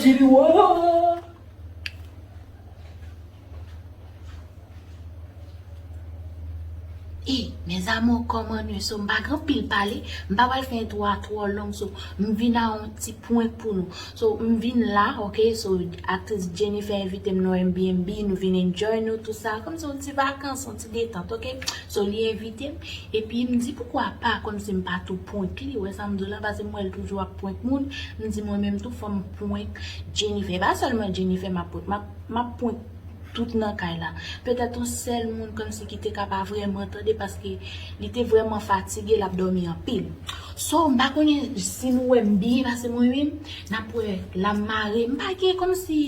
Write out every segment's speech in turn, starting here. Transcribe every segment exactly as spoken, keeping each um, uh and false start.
Zili wo. Ey, mes amours, kòman nou ye? So, m pa gen anpil pale, m pa pral fè entwo a twò long, so, m vin a yon ti prank pou nou. So, m vin la, ok? So, aktris Jennifer envite m nan Airbnb, nou vin enjoy nou, tout sa, kòmsi yon ti vakans, yon ti detant, ok? So, li envite m, epi m di, poukwa pa, kòmsi m pa tou prank li, wè sa m di w la, paske m wè l toujou ap prank moun, m di, mwen menm tou, fò m prank Jennifer. Pa sèlman Jennifer m ap prank, m ap, m ap prank tout nan kay la. Petèt yon sèl moun kòmsi ki te ka pa vrèman tande paske li te vrèman fatige, l ap dòmi anpil. So, m pa konnen si nou wè m byen pase mwen menm, n ap wè la m mare. M pa gen kòmsi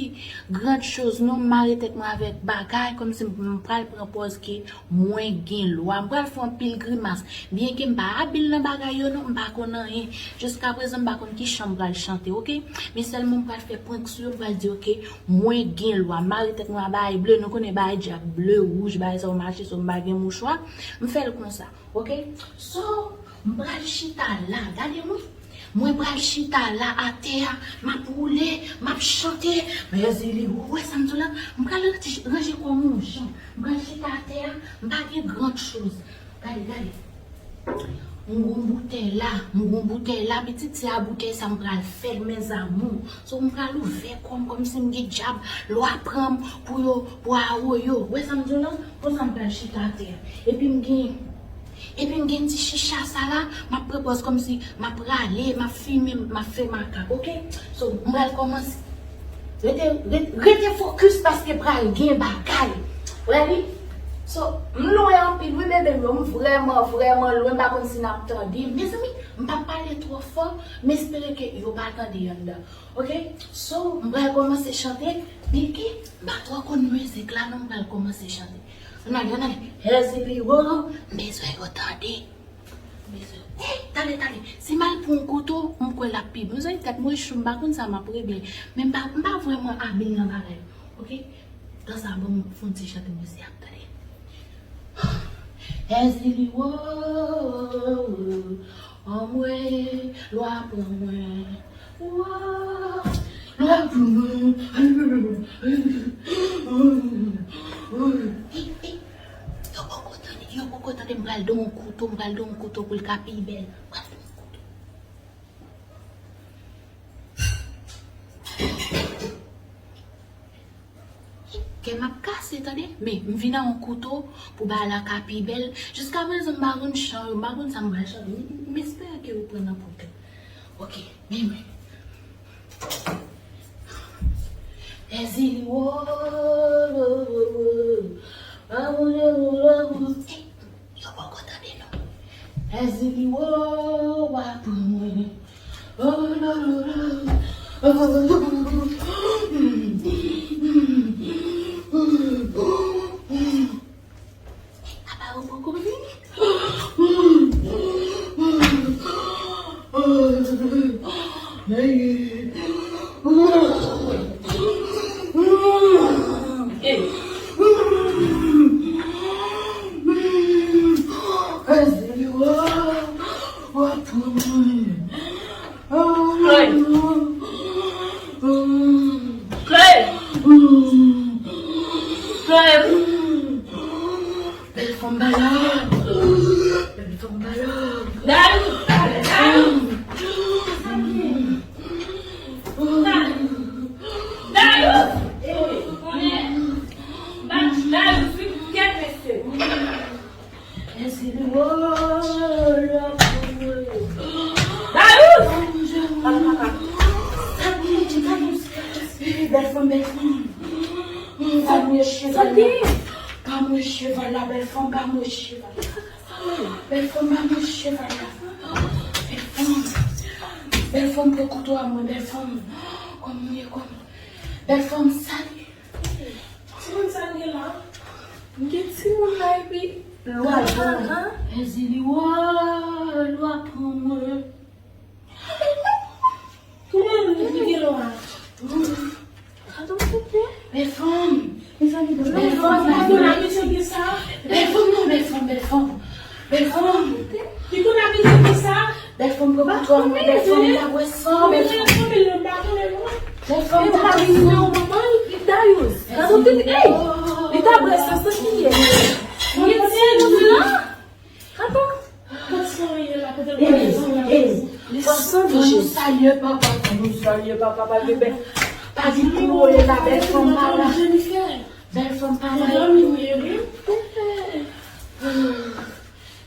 grand chose non, m mare tèt mwen avèk bagay, kòmsi m pral pran pòz ke mwen gen lwa. M pral fè anpil grimas. Byenke m pa abil nan bagay yo non, m pa konn anyen. Jiskaprezan, m pa konn ki chan m pral chante, ok? Men sèlman m pral fè prank sou yo, m pral di, ok, mwen gen lwa. M mare tèt mwen a bagay ble, nou konnen bagay dyab, ble, wouj, bagay sa yo mache, so m pa gen mouchwa. M fè l konsa, ok? So, m pral chita la, gade mwen. Mwen pral chita la atè a, m ap woule, m ap chante. Mèzili, ou wè sa m di w la? M pral ranje, ranje kò m yon jan. M pral chita atè a, m pa gen grand chose. Gade, gade. M gon boutèy la, m gon boutèy la, pitit, se a boutèy sa m pral fè l, mes amours. So, m pral ouvè kò m kòmsi m gen dyab, lwa pran m pou yo, pou awoyo. Ou wè sa m di w la? Konsa m pral chita atè a. Epi m gen Epi m gen ti chicha sa la, m ap pran pòz kòmsi m ap rale, m ap fimen, m ap fè makak, ok? So, m pral kòmanse. Rete, rete, rete fokis paske pral gen bagay. Ready? So, m lwen anpil, wi, bebe m yo. M vrèman, vrèman lwen, m pa konn si n ap tande. Mezanmi, m p ap pale twò fò, m espere ke yo pa tande anndan. Ok? So, m pral kòmanse chante, byenke m pa twò konn mizik la, non, m pral kòmanse chante. Ann ale, ann ale. Hezili wo, m bezwen yo tande. M bezwen. Ey, tande, tande. Si m al pran yon kouto, m kwè l ap pi bon. Mezanmi, tèt mwen cho, m pa konn sa m ap regle. Men m pa, m pa vrèman abil nan bagay. Ok? Tan sa, ban m fè yon ti chante, mesye ap tande. Hezili wo, anmwe, lwa pran mwen. Wo, lwa pran mwen. Ey, ey, yo poko tande, yo poko tande, m pral don yon kouto, m pral don yon kouto pou l ka pi bèl. M pral don yon kouto. Kè m ap kase, tande. Men, m vin a yon kouto pou bagay la ka pi bèl. Jiskaprezan, m pa konn chan yo, m pa konn sa m pral chante. M, m espere ke yo pran nan pòtèt. Ok, men, men. Hezili wo, wo, wo, wo. Ey, yo poko tande non. Hezili wo, wa pran mwen. Oh, la, la, la. Oh, la, la, la. Apa ou poko vini? Hey. Hey. Hezili wo, wa pran mwen. Chloé. Chloé. Chloé. Bèl fanm balad. Bèl fanm balad. Dayou. Dayou. Dayou. Dayou. Dayou. Dayou. Hezili wo, lwa pran mwen. Dayou. Bèl fanm, bèl fanm. Pa mouye cheval la. Pa mouye cheval la, bèl fanm, pa mouye cheval la. Bèl fanm, pa mouye cheval la. Bèl fanm. Bèl fanm, pran kouto a mwen, bèl fanm. Kòm mouye kò m. Bèl fanm, sali. Timoun sa n gen la? M gen timoun la epi lwa pran mwen. Hezili wo, lwa pran mwen. Kouman moun ki gen lwa? Bèl fanm. Bèl fanm, bèl fanm. Bèl fanm non, bèl fanm, bèl fanm. Bèl fanm. Bèl fanm, pran kouto a mwen, bèl fanm, m pa wè san, bèl fanm. Bèl fanm, ta vin nan manman l, li ta use. Gade w te di, ey! Li ta bwè san, san ki ye. Li ti use la. Gade w. Kote sa ye la, kote l bwè san la? Ey, ey, fò nou salye papa, fò nou salye papa, pa gen bèl, pa gen pi wo ye la, bèl fanm pa la. Bèl fanm pa la.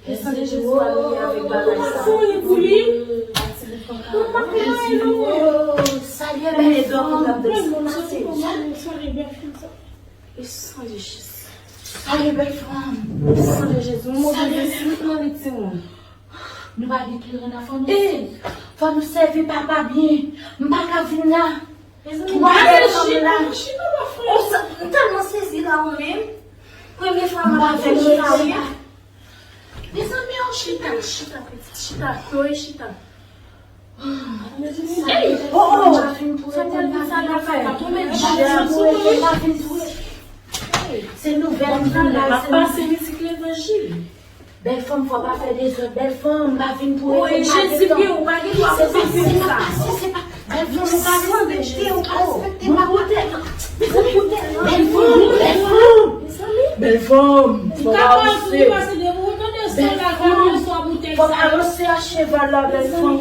Desann de Jezi, pa bliye avèk bagay sa. Salye bèl fanm k ap danse. Desann de Jezi. Salye bèl fanm. Desann de Jezi. Yon move espri nan li, timoun. Nou pa gen kleren nan fò nou. Ey, fò nou sèvi papa byen. M pa ka vin la. Mezanmi, twa bèl fanm la. Ou sa, m tèlman sezi la ou menm. Premye fwa m ap fè chita wi. Mezanmi, oh, chita, chita, pitit, chita, Chloé, chita. Ey, oh, oh, sa tèlman sa la fè. Tonbe djab sou mwen. Se nouvèl m vin la, m ap pase mizik levanjil. Bèl fanm, fò pa fè dezòd. Bèl fanm, m pa vin pou rete. Jezi pye, ou pa gen dwa pou fè sa. Se pa, se pa, bèl fanm, ou pa respekte, ou pa respekte papa. Mwen kote, mwen kote. Bèl fanm, bèl fanm. Bèl fanm, fò pa ranse. Bèl fanm, fò pa ranse a cheval la, bèl fanm.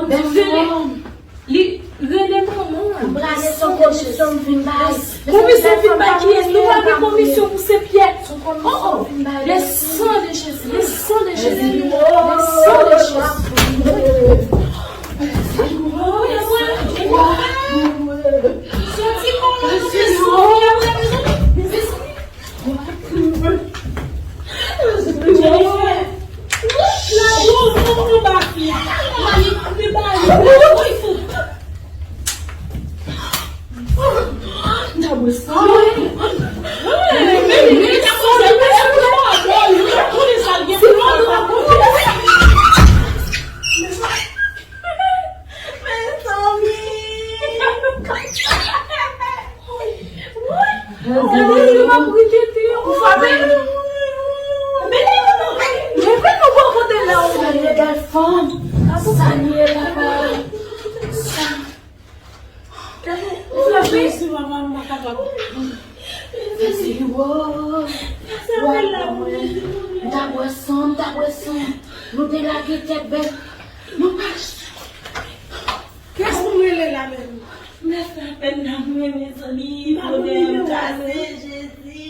Bèl fanm. Li rele manman l. M prale sou komisyon m vin bay. Komisyon vin bay kiyès? Nou pa gen komisyon pou Senpyè. Oh, oh. Le sang de Jésus, le sang de Jésus, le sang de Jésus. Soti kòlè, soti kòlè. Salye bèl fanm. Salye papa. Mèsi, mèsi, mèsi. Mèsi, wo. Wa pou mwen. M ta bwè san, m ta bwè san. Nou te lage tèt bèt. Nou pa Kès pou m rele la menm? Mèsi apèn nan mwen, mezanmi. Bonè m kase, Jezi.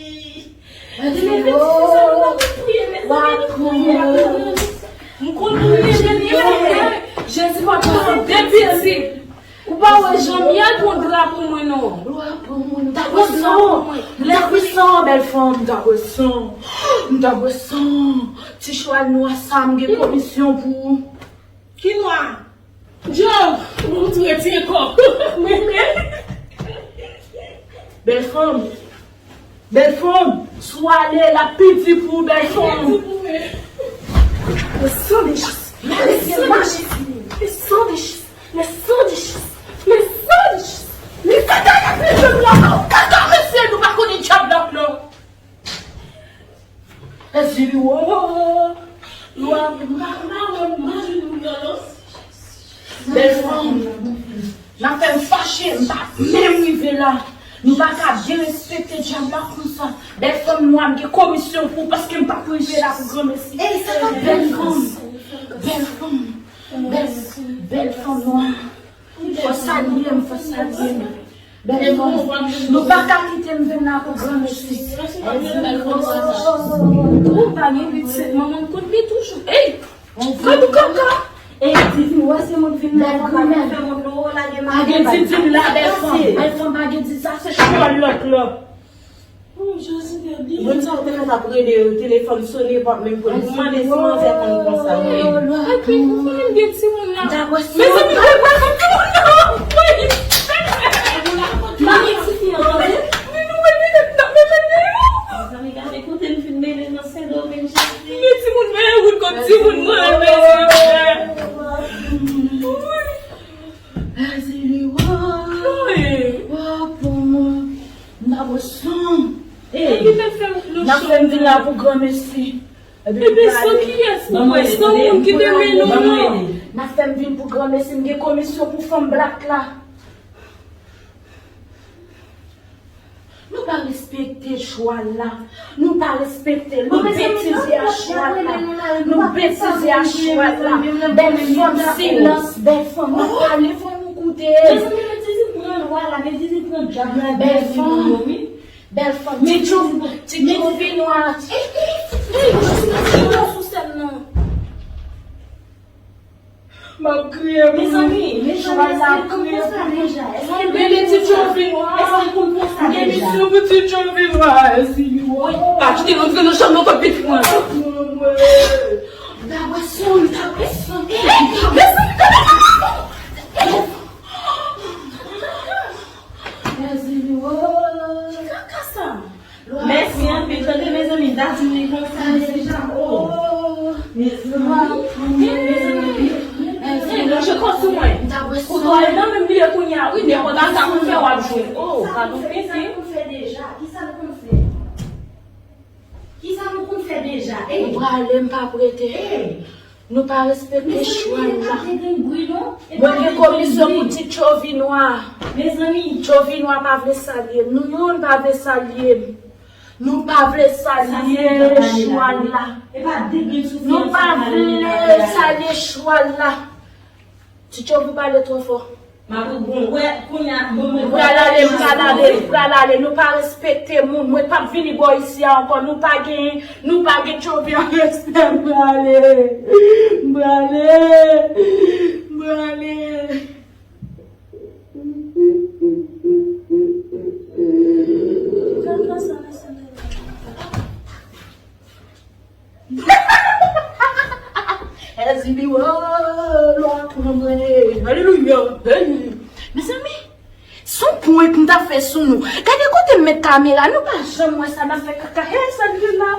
Jezi, papa, se de pitit. Ou pa wè jan m ye, al pran dra pou mwen, non. Dra pou mwen, dra pou mwen. Dra pou mwen. Bèl fanm, m ta bwè san. M ta bwè san. Ti chwal nwa sa, m gen komisyon pou ou. Ki nwa? Djòl, ou tou retire kò. Mwen menm. Bèl fanm. Bèl fanm. Si w ale, l ap pi di pou ou, bèl fanm. Pi di pou mwen. Le sang de Jésus. Le sang de Jésus. Le sang de Jésus. Le sang de Jésus. Le sang de Jésus. Le sang de Jésus. Kaka, mesye, nou pa konnen djab la, non. Èzili, wo, lwa, bèl fanm, n ap fè m fache, m pa menm rive la. Nou pa ka derespekte djab la konsa. Bèl fanm nwa, m gen komisyon pou ou paske m pa t rive la pou granmesi. Bèl fanm, bèl fanm, bèl, bèl fanm nwa. Fò salye m, fò salye m. Bèl fanm, nou pa ka kite m vin la pou granmesi. Ou pa gen pitit, manman m konn li toujou. Ey! Gad ou kaka! Ey, Divin, wè se moun vin la, papa, fè moun nou lage maten. Pa gen Divin la, bèl fanm. Bèl fanm, pa gen Divin, sa se chòlòt la. Moun sa yo te fèt ap rele yo, telefòn sone, yo p ap menm pran. Ou mande si manzè konn konsa, wi. Epi, ou konnen m gen timoun nan. Mezanmi, mwen pa konn timoun nan. Wi. Mami, ti fi an, tande. Men nou mele nèt nan, men mele yo. Mezanmi, gade kote m fin mele nan Sendomeng, Jezi. Men timoun, men wout kont timoun mwen, men. Wi. Èzili, wo. Wi. Wo pou mwen. M ta bwè san. Epi, n ap fè m vin la pou granmesi. Epi, san kiyès pou mwen? San moun ki te mennen w nan. N ap fè m vin pou granmesi, m gen komisyon pou fanm blak la. Nou pa respekte chwa l la. Nou pa respekte l. Nou betize a chwa l la. Nou betize a chwa l la. Bèl fanm, silans, bèl fanm. Nou pale, fò nou koute. Mezanmi, men Didi pran lwa la, men Didi pran djab la, bèl fanm. Bèl fanm. Ti tchou, ti tchou vin nwa. Ey, ey, ey, sou sèn nan. M ap kriye pou nou. Mezanmi, mezanmi, èske l konn konsa deja? Èske l konn konsa deja? Èske l konn konsa deja? Gen misyon pou ti tchou vin nwa, èske li wè? Pa kite l antre nan chanm nan kot pitit mwen. Dabwe sou, dabwe sou. Mezanmi, gade. Mèsi anpil, tande mezanmi, m ta di nou li konsa deja. Oh, mezanmi, mezanmi, mezanmi, lonje kò sou mwen. Kouto al nan menm bliye kounye a, wi, depi w ta konn fè w ap jwenn. Oh, pa nou piti. Kisa l konn fè? Kisa nou konn fè deja? Ou prale, m p ap rete. Nou pa respekte chwa l la. Mwen gen komisyon pou ti tchovi nwa. Mezanmi. Tchovi nwa pa vle salye m. Nou youn pa vle salye m. Nou pa vle salye chwa l la. Nou pa vle salye chwa l la. Ti tchovi pale twò fò. M ap bon, wè, kounye a, bon, mwen pral ale, m pral ale, m pral ale. Nou pa respekte moun. Mwen p ap vini bò isi a ankò. Nou pa gen, nou pa gen tchovi an respè. M prale. M prale. M prale. Èzili, oh, lwa pran mwen. Alelouya. Hey. Mezanmi, se yon prank m ta fè sou nou. Gade kote m met kamera, nou pa janm wè sa n ap fè kaka. Hey, sa vin la.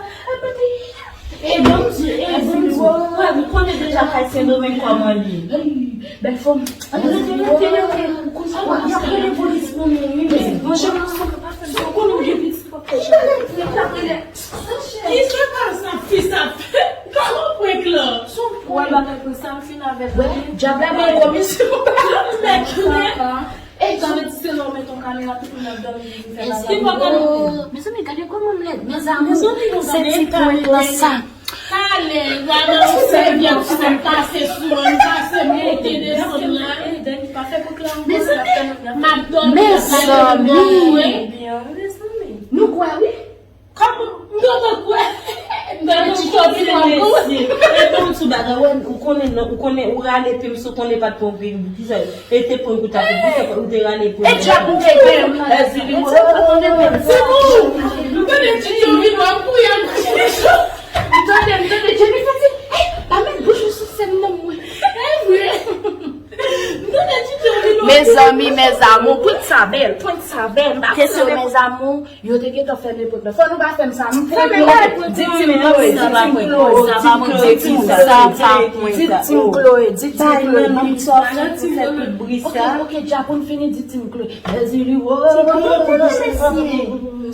E bon Dye, e bon Dye. Wè, nou konnen deja kay Sendomeng kòman li ye. Bèl fanm. Rete, rete, rete. Y ap rele polis pou nou, wi, men. Bon, jan nou pa fè sa, konnen w gen pitit w ap fè. Ki se pa sa fi sa fè? Gade prank lan. Wè bagay pou sa m fin avèk ou. Djab la bay komisyon. Mèt, mèt. Ey, sa vle di se lè w met yon kamera tout moun ap dòmi li vin fè bagay. Mezanmi, gade kòman m lèd. Mezanmi, se ti prank lan sa. Talè, gade yon sèvyèt sou mwen, m pase sou mwen, m pase monte desann la. Mezanmi, m ap dòmi, mezanmi. Nou kwè wi. Kòman m gentan kwè? M gentan kwè ti tchovi nwa. E bon ti bagay, wè, ou konnen, non, ou konnen, ou rale pye m sou konnen pa t pran pye m. Kisa? E te prank ou ta fè, ou te, ou te rale pye m. E djab ou te gen. Èzili, mwen. Se bon. M tande ti tchovi nwa, m kouye, m kouye. M tande, m tande Jennifer di, "Ey, pa met bouch ou sou sèn nan, mwen." E vre. M tande ti tchovi nwa. Mezanmi, mes amours, prank sa bèl, prank sa bèl. M pa konnen, mes amours. Yo te gentan fèmen pòt la. Fò nou pa fè m sa. M fèmen pòt. Di Team Chloé, di Team Chloé, di Team Chloé, di Team Chloé, di Team Chloé. Bay nan nou sa w fè tout bri sa. Ok, ok, dja pou n fini, di Team Chloé. Èzili, wo. Team Chloé, pou nou sesi.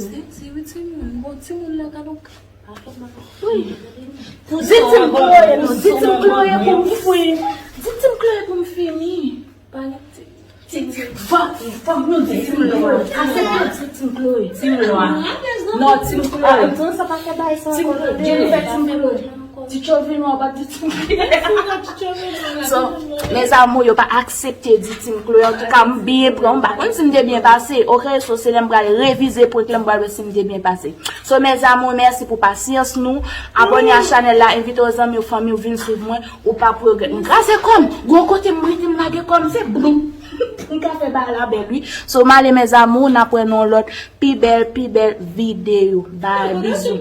Sesi, wi, timoun. Bon, timoun la, gade w. Wi. Di Team Chloé, di Team Chloé pou m fini. Di Team Chloé pou m fini. Pa gen ti. Fòk, fòk nou di Team Chloé. Aksepte di Team Chloé. Team Chloé. Non, Team Chloé. Antan sa pa fè bay sa ankò. Jennifer, Team Chloé. Ti tchovi nwa, pa di Team Chloé. So, mes amours, yo pa aksepte di Team Chloé. Antouka, m byen pran. M pa konn si m te byen pase. Ok, so se lè m pral revize prank lan, m pral wè si m te byen pase. So, mes amours, mèsi pou pasyans nou. Abòne a chanèl la, envite w zanmi w, fanmi w vin swiv mwen. Ou p ap regrèt. M kraze kò m. Gon kote m rete m lage kò m, se boum. M ka fè bagay la bèl, wi. So, m ale, mes amours, n ap wè nan yon lòt pi bèl, pi bèl videyo. Bye, bizou.